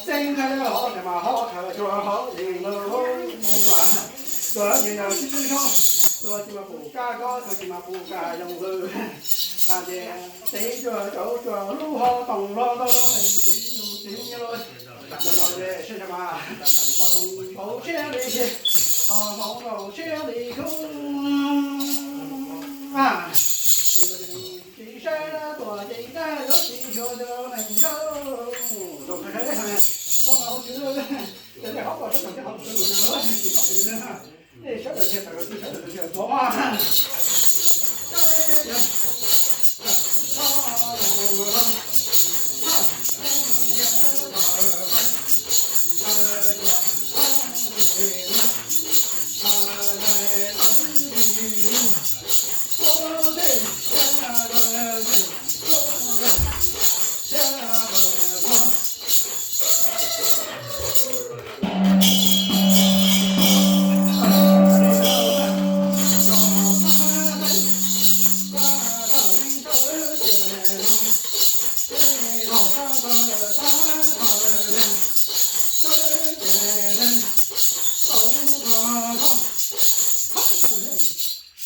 Txeeb thawj hov ces mas hov khaws cua hov yees lawm. Tuaj ces yog sib sib zog, tuaj ces mas pum kab kob, tuaj ces mas pum kab yoos lawm. Ces tseev cuag cov cuag lub hov toom los ntau los, tseev nyiaj los. Ces sib zog mas hov toom npaum siab li, hov npaum npaum siab li kub. Tsis saib tuaj ces tag yuav tsis xyuas cov neeg ntshaw. Zoo qhov no hauv tswv, ces nej hov tuaj saib tau thiab hov tuaj saib lus na, tsis tau tsis na. Nej sawv daws thiaj tawm, sawv daws thiaj tuaj mas.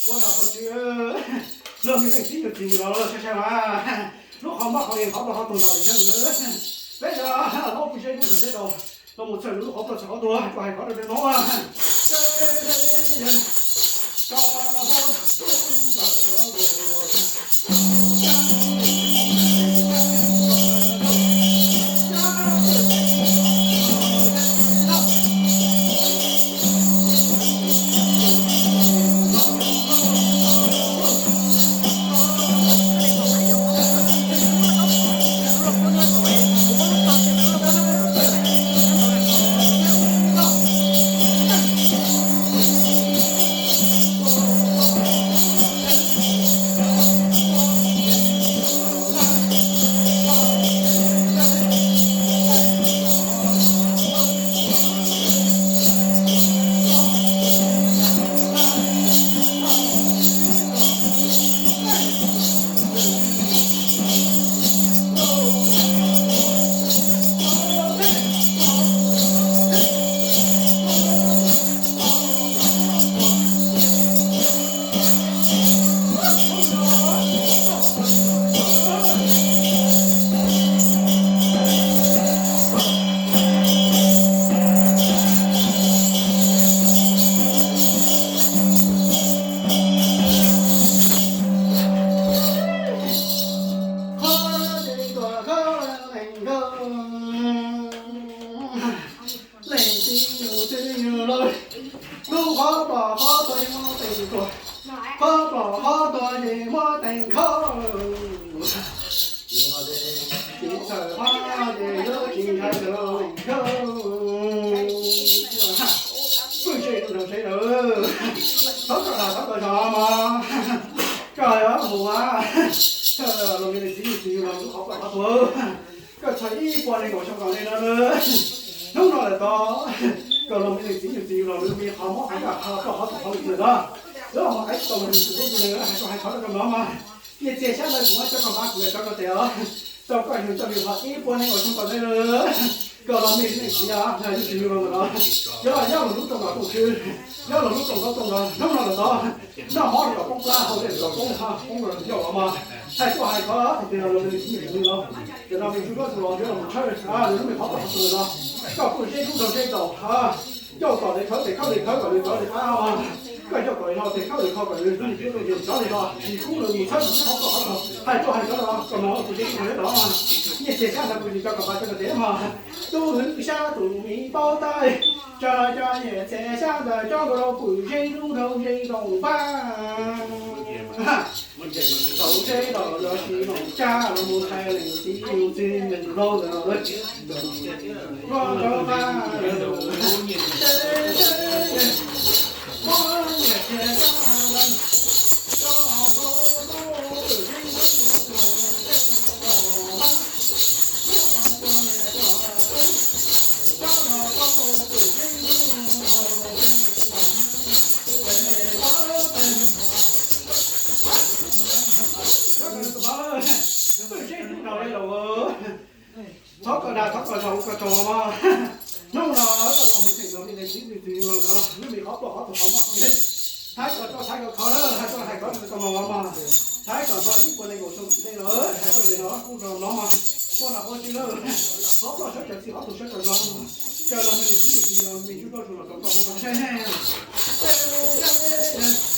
Ua no qhov tsis, luag me leej txiv yus txiv yus los luag saib saib mas, lub qhov mob qhov yees qhov tuag qhov tuag ntaus li thiab. Peb yog ob peb seb lub qhov seb rau, los mus txhawm lub qhov tuag txhawm qhov tuag, kuv hais qhov rau peb mob. Mus a, los me leej txiv yug txiv yug laus lub qhov poj qhov tuag, koj txog ib puas nees nkaum xyoo kaum ntej no, hnub no lawm tod, koj los me leej txiv yug txiv yug laus lub me qhov mob qhov ncauj qhov poj qhov tuag qhov lwm lawm tod, lawv ho hais tsis tau mus leej txiv tub tu nws hais tau hais qhov rau koj hnov mas, niaj txiag xyab ntawd kuv muab coj koj npab kuv yuav coj koj tes os, rau koj yug coj yug qhov ib puas nees nkaum xyoo kaum ntej lawm, koj los me leej txiv yug txiv yug laus lawm tod, cov nyob los lub rooj los rooj tswb, nyob los lub rooj ntaub rooj ntawd hnub no lawm tod, noj mov los kom poob plab haus dej los kom poob, poob los ncauj los mas, hais tuaj hais qhov thaum twg los me leej txiv yug txiv yug laus, ces no me ntsuj duab txuas los yuav los mus tshawb lawv lub me qhov poj qhov tuag no, koj kuj zeb dub nraug zeb daus, ncauj tom tes khawb tes khawb tes khawb kom nws rov li qab, koj ncauj tom li no tes khawb tes kho kom nws hnub nws twb rau ces rov li no tsis kub nws mus tshawb nws lub qhov poj qhov tuag, hais tuaj hais qhov no kom no kuv zeb dub nraug zeb daus, niaj txiag xyab ntawd kuv tsis coj kom pab coj kom tes mas, tub hwv xyab tus me paub tais, tsa cov niaj txiag xyab ntawd coj nkaus rau pwm zeb dub nraug zeb daus npaj. Thaum zeb daus los sis noom tsab los mus thaiv leej txiv yug txiv yug laus ntawd los, koj nrog npaj, Thov kom dag thov kom zoo kom tsaug mas, hnub no koj los mus theem los me leej txiv yug txiv yug laus lub me qhov poj qhov tuag qhov mob qhov ncauj, thaiv kom txog thaiv kom khov lawm hais tuaj hais qhov rau koj hnov mas, thaiv kom txog ib puas nees nkaum xyoo kaum ntej lawm hais tuaj li no kuj zoo hnov mas, kuj los ua tsi lawm, qhov poj sawv tsees txij qhov tuag sawv tsees no, caw los me leej txiv yug txiv yug laus me ntsuj duab txuas los rau koj ua tau seb.